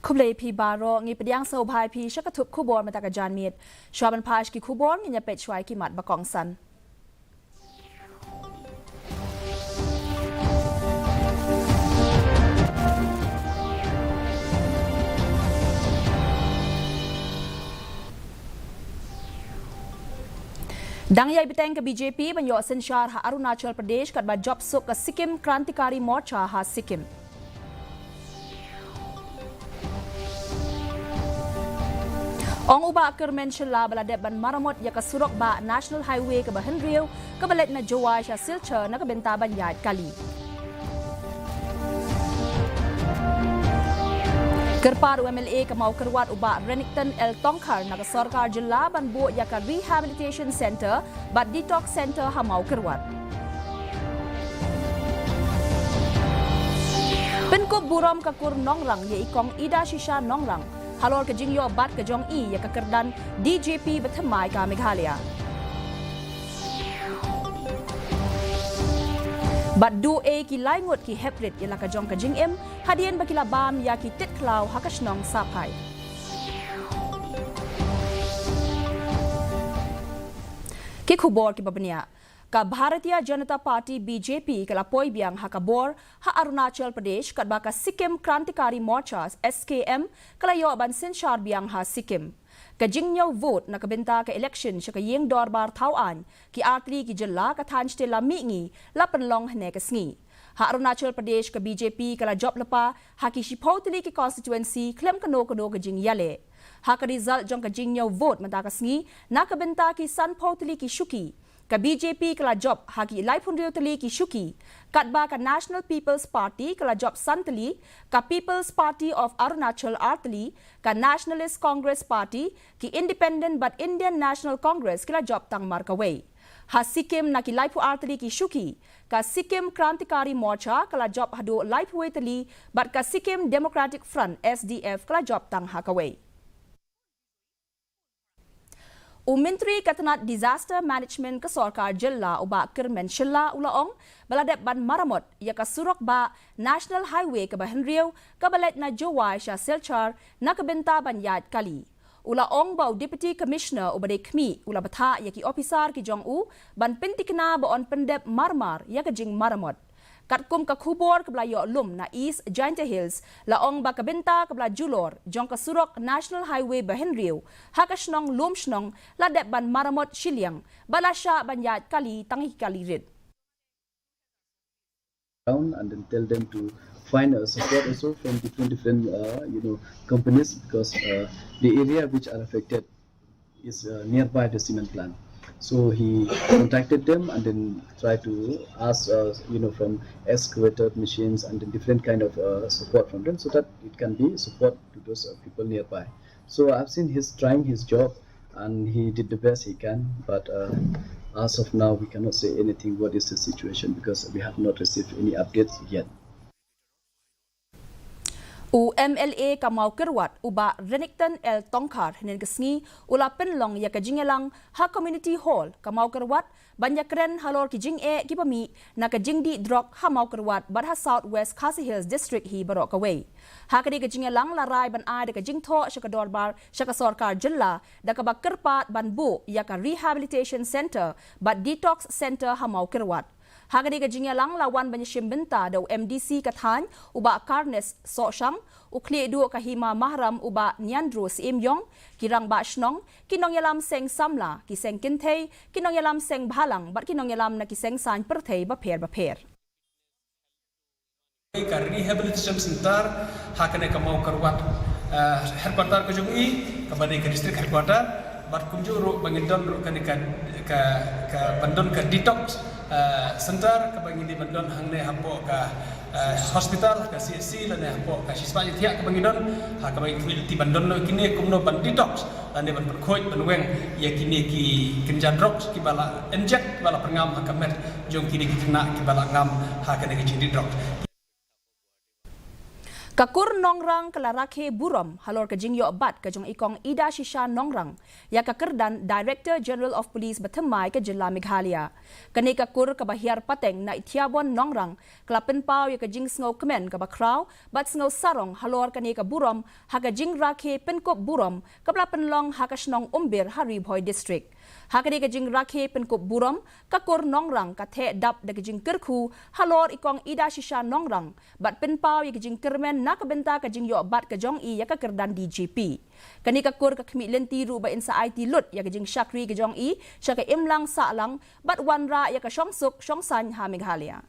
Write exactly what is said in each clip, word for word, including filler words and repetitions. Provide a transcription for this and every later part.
Khublei phi baroh, ngi pdiang sngewbha ïa phi sha ka thup khubor mynta ka janmiet. Shuwa ban phai sha ki khubor, ngin ïa peit shuwa ïa ki mat ba kongsan. Dang ïai bteng ka B J P ban ïoh synshar ha Arunachal Pradesh katba jop suk ka Sikkim Krantikari Morcha ha Sikkim. Ong u Bah Kyrmen Shylla ba la dep ban maramot ïa ka surok bah National Highway kaba hynriew kaba leit na Jowai sha Silchar na ka bynta ban ïaid kali. Kyrpad u M L A ka Mawkyrwat u Bah Renikton L Tongkhar na ka sorkar jylla ban buh ïa ka Rehabilitation Centre bad Detox Centre ha Mawkyrwat. Pynkup burom ka kur Nongrang ïa i Kong Ida Shisha Nongrang halor ka jingïoh bat ka jong i ïa ka kyrdan D G P bathymmai ka Meghalaya. Bad duh ei ki lai ngut ki hep rit ïa la ka jong ka jingim hadien ba ki la bam ïa ki tit khlaw ha ka shnong Saphai. Ki khubor kiba bniah. Ka Bharatiya Janata Party, B J P, ka la poi biang ha ka bor ha Arunachal Pradesh katba ka Sikkim Krantikari Morcha, S K M, ka la ïoh ban synshar biang ha Sikkim. Ka jingñiew vote na ka bynta ka election sha ka ïing dorbar thaw aiñ ki artylli ki jylla ka thaiñ shatei la mihngi la pynlong hynne ka sngi. Ha Arunachal Pradesh ka B J P ka la jop lypa ha ki shiphew tylli ki constituency khlem kano kano ka jingïaleh. Ha ka result jong ka jingñiew vote mynta ka sngi na ka bynta ki sanphew tylli ki shuki, ka B J P ka la jop ha ki laiphew hynriew tylli ki shuki, katba ka National People's Party ka la jop san tylli, ka People's Party of Arunachal ar tylli, ka Nationalist Congress Party, ki Independent bad Indian National Congress ki la jop tang mar kawei. Ha Sikkim na ki laiphew ar tylli ki shuki, ka Sikkim Krantikari Morcha ka la jop haduh laiphew wei tylli bad ka Sikkim Democratic Front, S D F, ka la jop tang ha kawei. U Myntri ka tnat Disaster Management ka sorkar jylla u Bah Kyrmen Shylla u la ong ba la dep ban maramot ïa ka surok bah National Highway kaba hynriew kaba leit na Jowai sha Silchar na ka bynta ban ïaid kali. U la ong ba u Deputy Commissioner uba dei khmih u la bthah ïa ki ophisar ki jong u ban pynthikna ba yn pyndep marmar ïa ka jingmaramot. Katkum ka khubor kaba la ïoh lum na East Jaintia Hills, la ong ba ka bynta kaba la julor jong ka surok National Highway ba hynriew ha ka shnong Lumshnong la dep ban maramot shiliang bad la shah ban ïaid kali tang ïa ki kali rit. Down and then tell them to find a support also from different different uh, you know companies because uh, the area which are affected is uh, nearby the cement plant. So he contacted them and then tried to ask, uh, you know, from excavator machines and then different kind of uh, support from them, so that it can be support to those uh, people nearby. So I've seen he's trying his job, and he did the best he can. But uh, as of now, we cannot say anything what is the situation because we have not received any updates yet. U M L A ka Mawkyrwat u Bah Renikton L Tongkhar hynnin ka sngi u la pynlong ïa ka jingïalang ha Community Hall ka Mawkyrwat ban ïakren halor ki jingeh kiba mih na ka jingdih drok ha Mawkyrwat bad ha South West Khasi Hills District hi baroh kawei. Ha katei ka jingïalang la rai ban ai da ka jingthoh sha ka dorbar sha ka sorkar jylla da kaba kyrpad ban buh ïa ka Rehabilitation Centre bad Detox Centre ha Mawkyrwat. Ha katei ka jingïalang la wan ban ïashim bynta da u M D C ka thaiñ u Bah Carnes Sohshang, u khlieh duh ka Hima Mahram u Bah Niandro Syiemiong, ki rangbah shnong, ki nongïalam seng samla, ki seng kynthei, ki nongïalam seng bhalang bad ki nongïalam na ki seng saiñ pyrthei bapher bapher. Ka Rehabilitation Centre ha kane ka Mawkyrwat, headquarter ka jong i kaba dei ka district headquarter, bad kumjuh ruh ba ngi don ruh kane ka, ka, ka ban don ka detox centre kaba ngi dei ban don hangne hapoh ka hospital, ka C H C, lane hapoh ka shispah jingthiah kaba ngi don, ha kaba ngi khmih lynti ban don noh kine kumno ban detox lane ban pynkhuid ban weng ïa kine ki kynja drugs kiba la inject, kiba la pyrngam ha ka met jong kine ki khynnah kiba la ngam ha kane ka jingdih drugs. Ka kur Nongrang ka la rakhe burom halor ka jingïoh bat ka jong i Kong Ida Shisha Nongrang ïa ka kyrdan Director General of Police ba thymmai ka jylla Meghalaya. Kane ka kur kaba hiar pateng na i Thiabon Nongrang ka la pynpaw ïa ka jingsngew kmen kaba khraw bad sngew sarong halor kane ka burom ha ka jingrakhe pynkup burom kaba la pynlong ha ka shnong Umbir ha Ri Bhoi District. Ha kane ka jingrakhe pynkup burom, ka kur Nongrang ka theh dap da ka jingkyrkhu halor i Kong Ida Shisha Nongrang bad pynpaw ïa ka jingkyrmen na ka bynta ka jingïoh bat ka jong i ïa ka kyrdan D G P. Kane ka kur ka khmih lynti ruh ba in sa aiti lut ïa ka jingshakri ka jong i sha ka imlang sahlang bad wanrah ïa ka shongsuk shongsaiñ ha Meghalaya.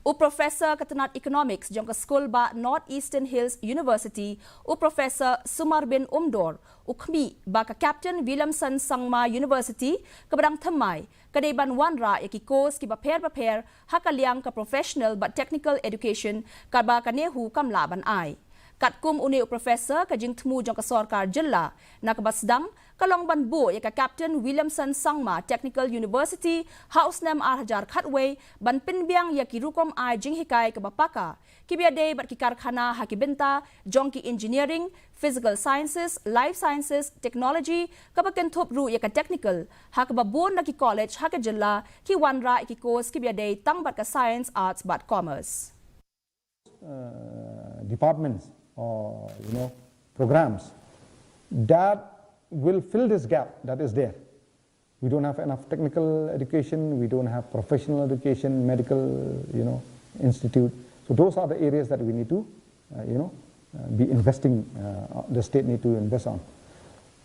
U Professor ka tnat Economics jong ka skul ba North Eastern Hills University, u Professor Sumarbin Umdor, u khmih ba ka Captain Williamson Sangma University kaba dang thymmai ka dei ban wanrah ïa ki course kiba pher bapher ha ka liang ka professional bad technical education kaba ka NEHU kam lah ban ai. Katkum une u professor, ka jingthmu jong ka sorkar jylla na kaba sdang ka long ban buh ïa ka Captain Williamson Sangma Technical University ha u snem ar hajar khatwei ban pynbiang ïa ki rukom ai jinghikai kaba paka kiba ïadei bad ki karkhana ha ki bynta jong ki engineering, physical sciences, life sciences, technology, kaba kynthup ruh ïa ka technical, ha kaba bun na ki college ha ka jylla ki wanrah ïa ki course kiba ïadei tang bad ka science, arts bad commerce. Uh, departments or, you know, programs that will fill this gap that is there. We don't have enough technical education, we don't have professional education, medical, you know, institute. So those are the areas that we need to, uh, you know, uh, be investing, uh, the state need to invest on.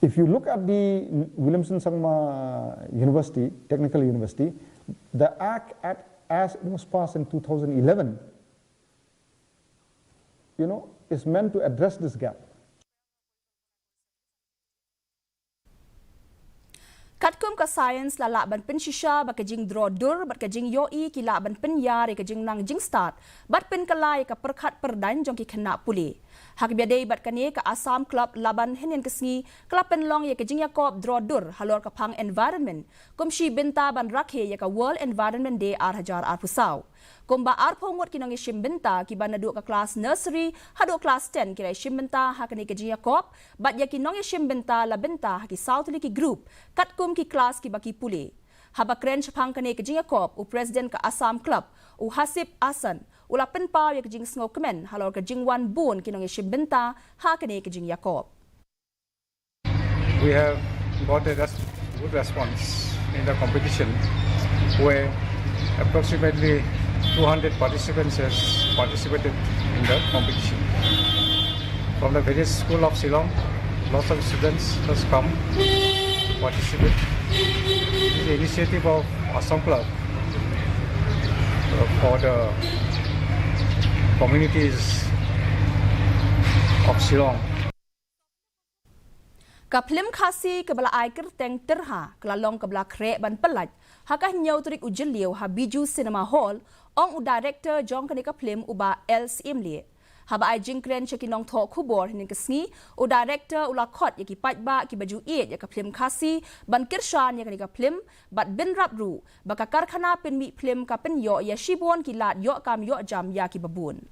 If you look at the Williamson Sangma University, Technical University, the act at, as it was passed in two thousand eleven, you know, is meant to address this gap. Katkum ka science la lah ban pynshisha ba ka jingdro dur bad ka jingïohi ki lah ban pynïar ïa ka jingnang jingstad bad pynkylla ïa ka pyrkhat pyrdaiñ jong ki khynnah pule. Ha kaba ïadei bad kane, ka Assam Club Laban hynnin ka sngi ka la pynlong ïa ka jingïakop dro dur halor ka phang environment kum shi bynta ban rakhe ïa ka World Environment Day ar hajar arphew saw. Kumba arphew ngut ki nongïashim bynta kiba naduh ka klas nursery haduh klas ten ki la ïashim bynta ha kane ka jingïakop bad ïa ki nongïashim bynta la bynta ha ki saw tylli ki group katkum ki klas kiba ki pule. Haba kren shaphang kane ka jingïakop, u President ka Assam Club, u Hasib Ahsan, u la pynpaw ïa ka jingsngew kmen halor ka jingwan bun ki nongïashim bynta ha kane ka jingïakop. We have got a res- good response in the competition where approximately two hundred participants has participated in the competition. From the various school of Shillong, lots of students has come to participate. This is the initiative of Assam Club uh, for the communities of Shillong. Ka phlim Khasi kaba la ai kyrteng Tyrha ka la long kaba la khreh ban pyllait ha ka hynñiew tarik u Jylliew ha Bijou Cinema Hall, ong u director jong kane ka phlim, u Bah L Syiem Lieh. Haba ai jingkren sha ki nongthoh khubor hynnin ka sngi, u director u la khot ïa ki paidbah kiba ju ïeit ïa ka phlim Khasi ban kyrshan ïa kane ka phlim bad bynrap ruh ba ka karkhana pynmih phlim ka pynïoh ïa shibun ki lad ïoh kam ïoh jam ïa kiba bun.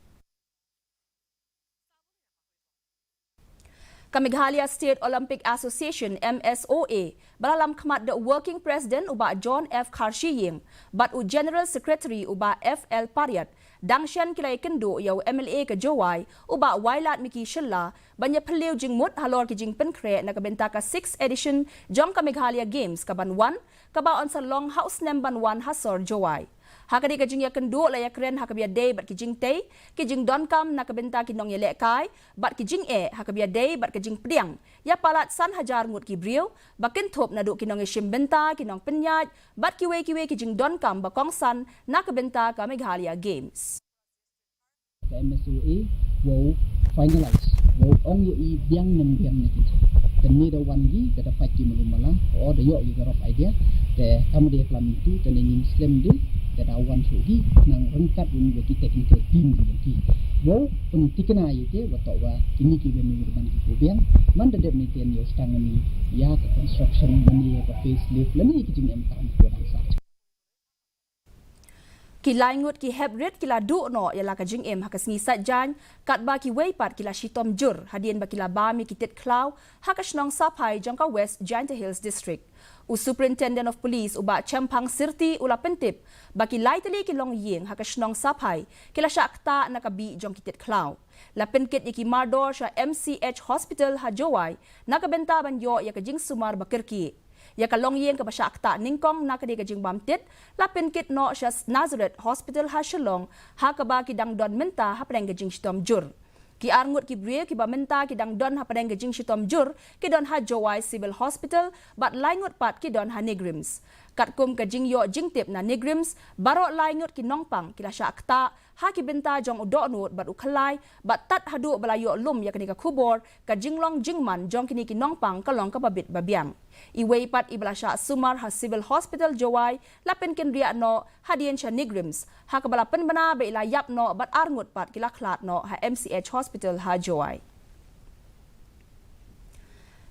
Ka Meghalaya State Olympic Association, M S O A, ba la lam khmat da u Working President, u Bah John F Kharshiing, bad u General Secretary, u Bah F L Pariat, dang shen ki la ïakynduh ïa u M L A ka Jowai, u Bah Wailadmiki Shylla, ban ïaphylliew jingmut halor ki jingpynkhreh na ka bynta ka sixth edition jong ka Meghalaya Games kaban wan, kaba yn sa long ha u snem ban wan ha sor Jowai. Ha kane ka jingïakynduh la ïakren ha kaba ïadei bad ki jingtei, ki jingdonkam na ka bynta ki nongïalehkai bad ki jingeh, ha kaba ïadei bad ka jingpdiang ïa palat san hajar ngut ki briew ba kynthup naduh ki nongïashim bynta, ki nongpynïaid bad kiwei kiwei ki jingdonkam ba kongsan na ka bynta ka Meghalaya Games. Ka M S O A wow finalize, wow ong ïa i biang ne ym biang ne kita. Te mynne da wan ki, te da pait ki malu mala, o da ïoh ki ka rough idea. Te kam dei klam itu, te ne ngim slem dei, te da wan shuh ki, nang ryngkat wan ïa ki technical team ki jong ki. Wow pynthikna ïa te, wa toh wa kini ki venue ban ki ko biang. Man da dep ne te ne ïa u stang ne ïa ka construction, ne ïa ka facelift, lane ïa ki jingem kam ko dang sa. Ki lai ngut ki hep rit ki la duh noh ïa la ka jingim ha ka sngi Saitjaiñ, katba kiwei pat ki la shitom jur hadien ba ki la bam ïa ki tit khlaw ha ka shnong Saphai jong ka West Jaintia Hills District. U Superintendent of Police u Bah Chemphang Syrti u la pyntip ba ki lai tylli ki longïing ha ka shnong Saphai ki la shah ktah na ka bih jong ki tit khlaw. La pynkit ïa ki mardor sha M C H Hospital ha Jowai na ka bynta ban ïoh ïa ka jingsumar ba kyrkieh. Ïa ka longïing kaba shah ktah nyngkong na kane ka jingbam tit la pynkit noh sha Nazareth Hospital ha Shillong, ha kaba ki dang don mynta hapdeng ka jingshitom jur. Ki ar ngut ki briew kiba mynta ki dang don hapdeng ka jingshitom jur ki don ha Jowai Civil Hospital bad lai ngut pat ki don ha NEIGRIHMS. Katkum ka jingïoh jingtip na NEIGRIHMS, baroh lai ngut ki nongpang ki la shah ktah ha ki bynta jong u dohnud bad u khyllai, bad tad haduh ba la ïoh lum ïa kane ka khubor, ka jinglong jingman jong kine ki nongpang ka long kaba bit ba biang. Iwei pat iba la shah sumar ha Civil Hospital Jowai la pynkynriah noh hadien sha NEIGRIHMS, ha kaba la pynbna ba i la ïap noh bad ar ngut pat ki la khlad noh ha M C H Hospital ha Jowai.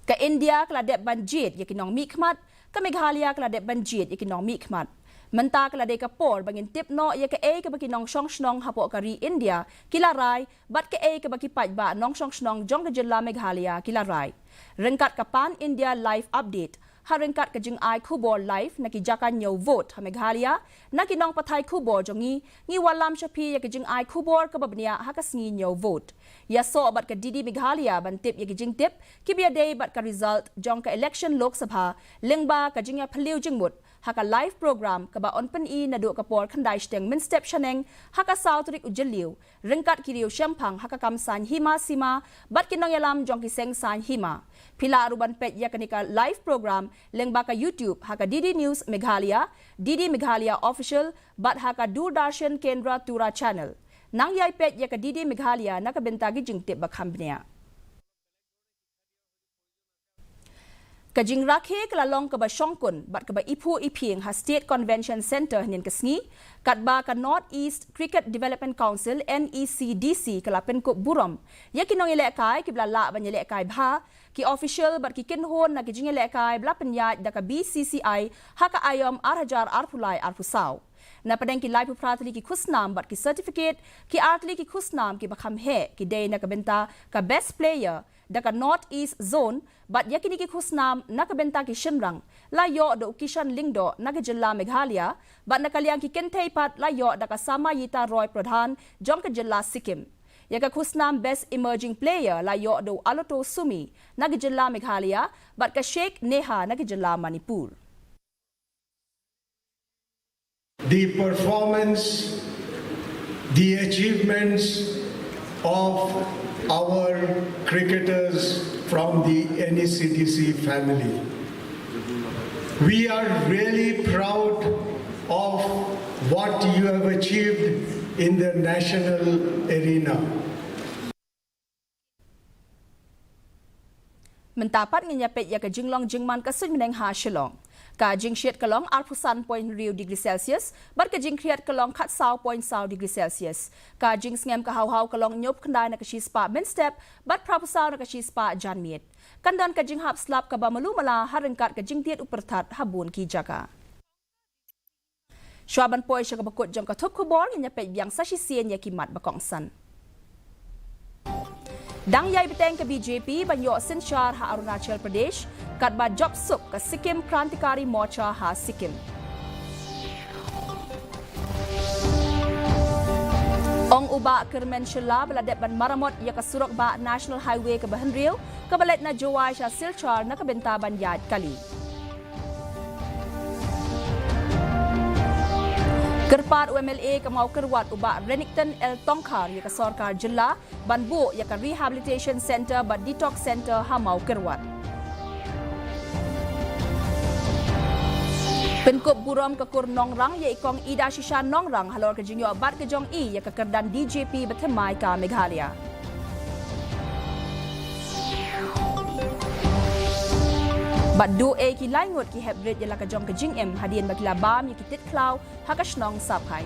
Ka India ka la dep ban jied ïa ki nongmihkhmat, ka Meghalaya ka la dep ban jied ïa ki nongmihkhmat. Mynta ka la dei ka por ba ngin tip noh ïa kaei kaba ki nongshong shnong hapoh ka ri India ki la rai, bad kaei kaba ki paidbah nongshong shnong jong ka jylla Meghalaya ki la rai. Ryngkat ka Pan India Live Update, ha ryngkat ka jingai khubor live na ki jaka ñiew vote ha Meghalaya, na ki nongpathai khubor jong ngi, ngi wallam sha phi ïa ka jingai khubor kaba bniah ha ka sngi ñiew vote. Ïasoh bad ka D D Meghalaya ban tip ïa ki jingtip kiba ïadei bad ka result jong ka election Lok Sabha, lyngba ka jingïaphylliew jingmut ha ka live program kaba yn pyni naduh ka por khyndai shiteng mynstep shaneng ha ka saw tarik u Jylliew, ryngkat ki riew shemphang ha ka kam saiñ hima sima bad ki nongïalam jong ki seng saiñ hima. Phi lah ruh ban peit ïa kane ka live program lyngba ka YouTube ha ka D D News Meghalaya, D D Meghalaya Official, bad ha ka Doordarshan Kendra Tura Channel. Nang ïai peit ïa ka D D Meghalaya na ka bynta ki jingtip ba kham bniah. Ka jingrakhe ka la long kaba shongkun bad kaba iphuh iphieng ha State Convention Centre hynnin ka sngi, katba ka North East Cricket Development Council, N E C D C, ka la pynkup burom ïa ki nongïalehkai kiba la lah ban ïalehkai bha, ki official bad ki kynhun na ki jingïalehkai ba la pynïaid da ka B C C I ha ka aïom ar hajar arphew lai arphew saw. Na pdeng ki laiphew phra tylli ki khusnam bad ki certificate, ki ar tylli ki khusnam kiba kham heh ki dei na ka bynta ka Best Player da ka North East Zone, bad ïa kine ki khusnam na ka bynta ki shynrang la ïoh da u Kishan Lyngdoh na ka jylla Meghalaya, bad na ka liang ki kynthei pat la ïoh da ka Samayita Roy Pradhan jong ka jylla Sikkim. Ïa ka khusnam Best Emerging Player la ïoh da u Aloto Sumi na ka jylla Meghalaya, bad ka Sheikh Neha na ka jylla Manipur. The performance, the achievements of our cricketers from the N E C D C family. We are really proud of what you have achieved in the national arena. Mynta pat ngin ïa peit ïa ka jinglong jingman ka suiñ bneng ha Shillong. Ka jingshit ka long arphew san point hynriew degree Celsius, bad ka jingkhriat ka long khatsaw point saw degree Celsius. Ka jingsngem ka haw haw ka long hynñiewphew khyndai na ka shispah mynstep, bad phraphew saw na ka shispah janmiet. Kan don ka jinghap slap kaba malu mala ha ryngkat ka jingtied u pyrthat ha bun ki jaka. Shuwa ban poi sha kaba kut jong ka thup khubor, ngin ïa peit biang sa shisien ïa ki mat ba kongsan. Dang ïai bteng ka B J P ban ïoh synshar ha Arunachal Pradesh, katba jop suk ka Sikkim Krantikari Morcha ha Sikkim. Ong u Bah Kyrmen Shylla ba la dep ban maramot ïa ka surok bah National Highway kaba hynriew, kaba leit na Jowai sha Silchar na ka bynta ban ïaid kali. Kyrpad u M L A ka Mawkyrwat u Bah Renikton L Tongkhar ïa ka sorkar jylla ban buh ïa ka Rehabilitation Centre bad Detox Centre ha Mawkyrwat. Pynkup burom ka kur Nongrang ïa i Kong Ida Shisha Nongrang halor ka jingïoh bat ka jong i ïa ka kyrdan D G P bathymmai ka Meghalaya. Bad duh ei ki lai ngut ki hep rit ïa la ka jong ka jingim hadien ba ki la bam ïa ki tit khlaw ha ka shnong Saphai.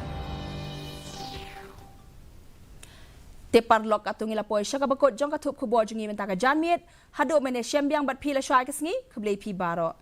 Te paralok, katto ngi la poi sha kaba kut jong ka thup khubor jong ngi mynta ka janmiet. Haduh mynne shem biang bad phi la shwa ka sngi, khublei phi baroh.